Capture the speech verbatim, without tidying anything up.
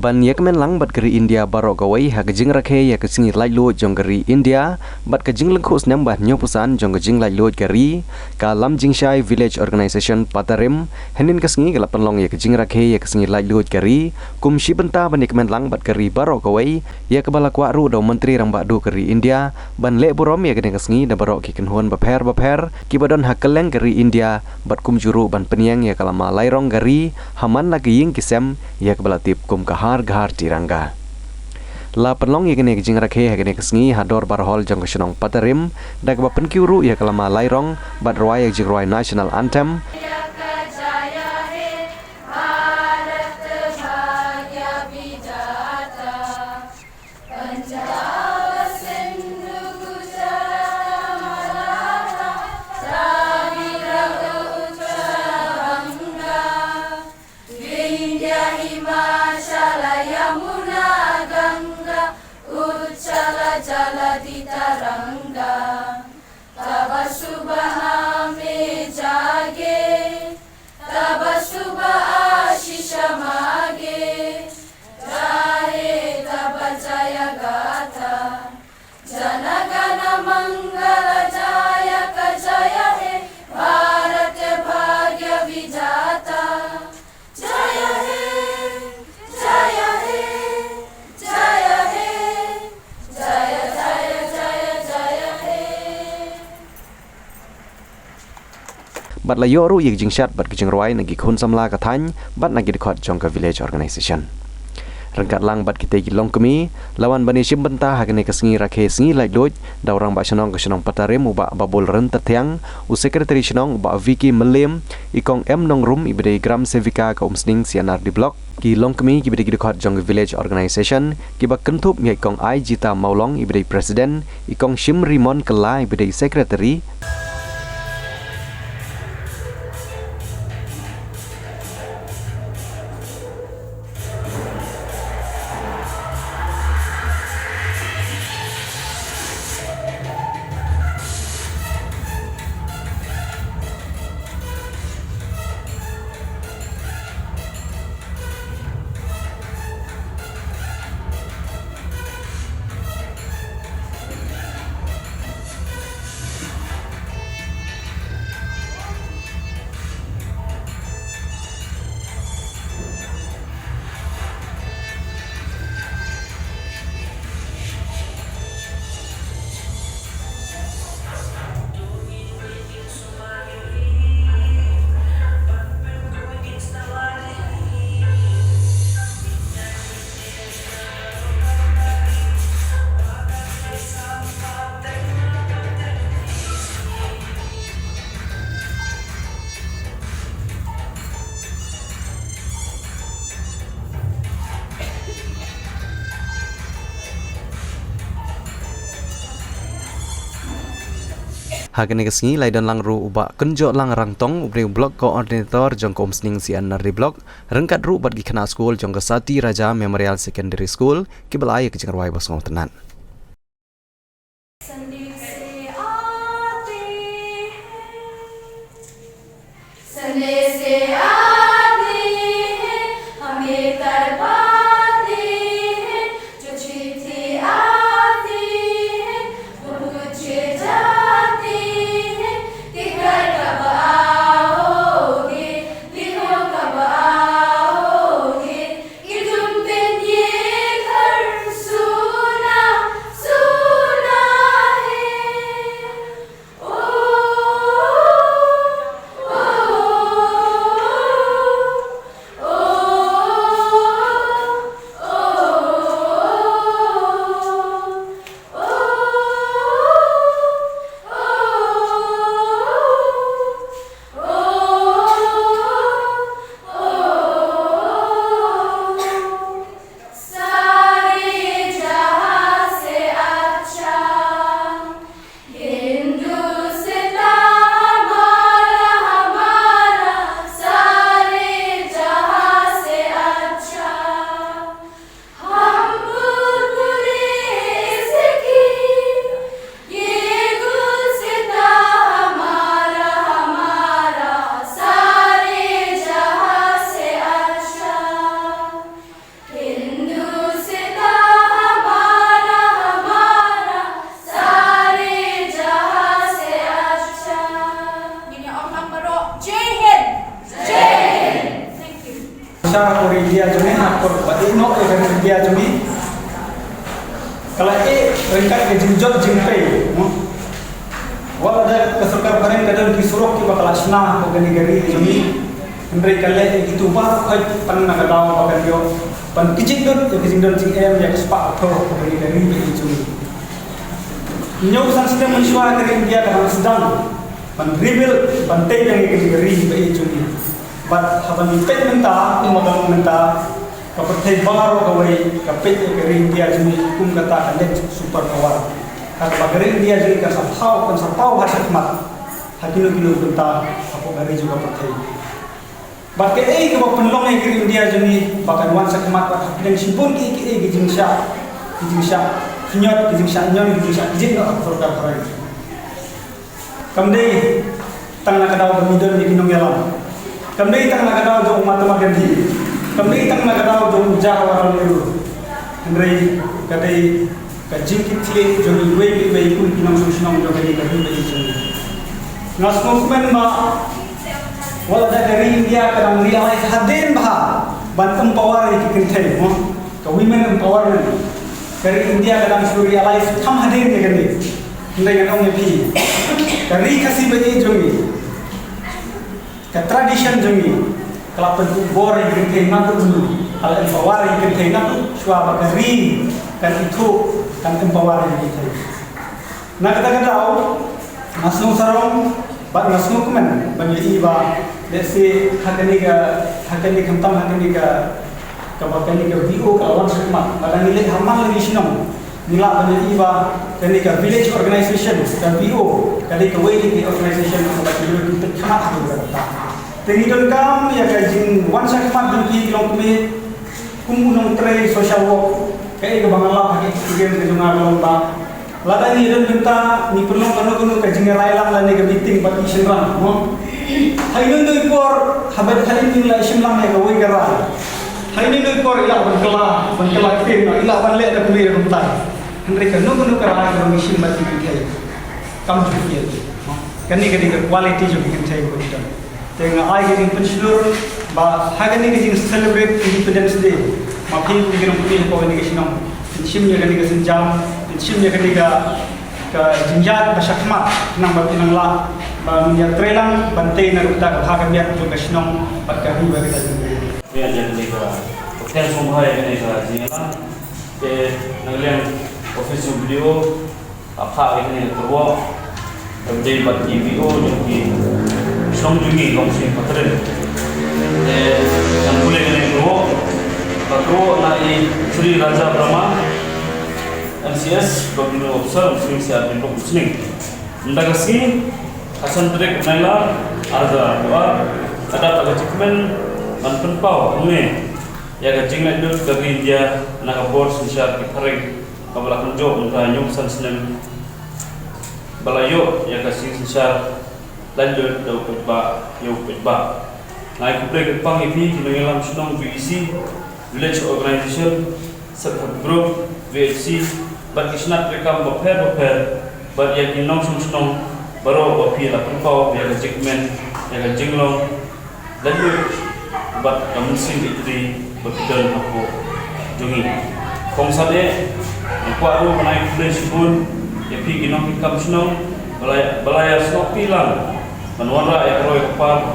Ban ïakmen lang bad ka ri India baroh kawei ha ka jingrakhe ïa ka sngi laitluid jong ka ri India bad ka jinglyngkhuh snem ba hynñiewphew san jong ka jinglaitluid ka ri, ka Lamjingshai Village Organization Patarim hynnin ka sngi ka la pynlong ïa ka jingrakhe ïa ka sngi laitluid ka ri kum shi bynta ban ïakmen lang bad ka ri baroh kawei, ïa kaba la kwah ruh da u Myntri Rangbah Duh ka ri India ban leh burom ïa kane ka sngi da baroh ki kynhun bapher bapher kiba don ha kylleng ka ri India bad kumjuh ruh ban pynïeng ïa ka lama lairong ka ri ha man la ki ïing ki sem ïa kaba la tip kum ka Har Ghar Tiranga. La pynlong ïa kane ka jingrakhe ha kane ka sngi ha Dorbar Hall jong ka shnong Patarim da kaba pynkiew ruh ïa ka lama lairong bad rwai ïa ka jingrwai National Anthem. Bad la ïoh ruh ïa ka jingshad bad ka jingrwai na ki khun samla ka thaiñ bad na ki dkhot jong ka Village Organization. Ryngkat lang bad kitei ki longkmie, la wan ban ïashim bynta ha kane ka sngi rakhe sngi laitluid da u Rangbah Shnong ka shnong Patarim u Bah Babul Ryntathiang, u Secretary Shnong u Bah Vicky Mylliem, i Kong M Nongrum iba dei Gram Sevika ka Umsning C&RD Block, ki longkmie kiba dei ki dkhot jong ka Village Organization kiba kynthup ïa i Kong Aijita Mawlong iba dei President, i Kong Shimrimon Kylla iba dei Secretary. Ha kane ka sngi la ïadon lang ruh u Bah Kynjohlang Rangtong, u briew Block Coordinator jong ka Umsning C&RD Block, ryngkat ruh bad ki khynnah skul jong ka Sati Raja Memorial Secondary School, kiba la ai ïa ka jingrwai ba sngewtynnat. Sha ka ri India jong ngi, ha ka por ba ïeh noh ïa ka ri India jong ngi, ka la ïeh ryngkat ka jingjot jingpei, no? Wat la da ka sorkar phareng ka don ki surok kiba ka la shna ha kane ka ri jong ngi, hynrei ka leh ïa kito baroh khoit tang na ka daw ba kan ïoh ban kjit lut ïa ka jingdon jingem, ïa ka spah ka phew ha kane ka ri ba ïeit jong ngi. Hynñiew san snem mynshuwa ka ri India ka dang sdang ban rebuild, ban tei biang ïa ka ri ba ïeit jong ngi. Bad haba ngi peit mynta, kumba ka long mynta, ka pyrthei baroh kawei ka peit ïa ka ri India jong ngi kum kata ka next super power. Kata ba ka ri India jong ngi kan sa thaw, kan sa thaw ha shakhmat ha kino kino bynta hapoh ka ri jong ka pyrthei. Bad kaei kaba pynlong ïa ka ri India jong ngi ba kan wan shakhmat, bad hapdeng shibun kiei kiei ki jingshah, ki jingshah khñiot, ki jingshah ñion, ki jingshah kjit noh ha ka sorkar phareng. Kam dei tang na ka daw ba ngi don ïa ki nongïalam. Kam dei tang na ka daw jong u Mahatma Gandhi. Kam dei tang na ka daw jong u Jawaharlal Nehru. Hynrei ka dei ka jingkitkhlieh jong iwei pa iwei kum ki nongshong shnong jong kane ka ri ba ïeit jong ngi. Nga sngewkmen ba wat la da ka ri India ka dang realize hadien bha ban empower ïa ki kynthei, mo? Ka women empowerment. Ka ri India ka dang shu realize kham hadien ïa kane. Hynrei ngan ong ïa phi, ka ri Khasi ba ïeit jong ngi, ka tradition jong ngi, ka la pynkup bor ïa ki kynthei naduh mynno, ka la empower ïa ki kynthei naduh shuwa ba ka ri kan ithuh, kan empower ïa ki kynthei. Na kata ka daw, nga sngew sarong bad nga sngewkmen ban ïohi ba lehse ha kane ka, ha kane khamtam ha kane ka, kaba kane ka V O ka la wan shakhmat, lada ngi leit ha man la ki shnong, ngi lah ban ïohi ba kane ka village organization, ka V O ka dei kawei na ki organization kaba ki ïoh ki peit khmat ha kane ka bynta. Te ngi donkam ïa ka jingwan shakhmat jong phi ki longkmie, kum u nongtrei social work, kaei kaba nga lap ha ka experience ka jong nga ka long ba lada ngi don bynta ngi pynlong kano kano ka jingïarai lang lane ka meeting bad ki shynrang, mo? Ha ino ino i por, haba ha ino ino i la shim lang ïa kawei ka rai, ha ino ino i por i lah ban kylla, ban kylla ktien, i lah ban leh da kawei ka bynta. Hynrei kano kano ka rai kaba ngi shim bad ki kynthei, kam ju ïa, mo? Kane ka dei ka quality jong ki kynthei ba ngi don. Te nga ai ka jingpynshlur ba ha kane ka jing celebrate Independence Day, ma phi kum ki nongpyni hapoh kane ka shnong, pynshim ïa kane ka sienjam, pynshim ïa kane ka, ka jingïaid ba shakhmat, khnang ba phin nang lah ban ïatrei lang ban tei na ka bynta ka bha ka miat jong ka shnong bad ka ri bad ka jaitbynriew. Ïa kane ka, ka pynshong bha ïa kane ka jingïalang. Te na ka liang office jong B D O, ka phah ïa kane ka kyrwoh, ka dei bad ki V O jong ki shnong jong ngi, Longsing Patren. Te ngan pule kane ka kyrwoh, ka kyrwoh na i Sri Raja Brahma, M C S, Government Officer, Longsing C R P Block, Longsing. Mynta ka sngi, ha san tarik Nailar, ar hajar arphew ar, ka dap ka jingkmen ban pynpaw hangne ïa ka jinglaitluid ka ri India na ka bor synshar ki phareng, kaba la kynjoh mynta hynñiew san snem ba la ïoh ïa ka jingsynshar laitluid da u paidbah ïa u paidbah. Nga ai khublei kyrpang ïa phi ki nongïalam shnong, V E C, Village Organization, Self Help Group, V H C, bad ki shnat treikam bapher bapher, bad ïa ki nongshong shnong baroh ba phi la pynpaw ïa ka jingkmen, ïa ka jinglong laitluid bad ka mynsiem ïeid ri ba phi don hapoh jong ngi. Kongsan eh, nga kwah ruh ban ai khublei shibun ïa phi ki nongtrei kam shnong ba la, ba la ïa sngewthuh lang ban wanrah ïa ka roi ka par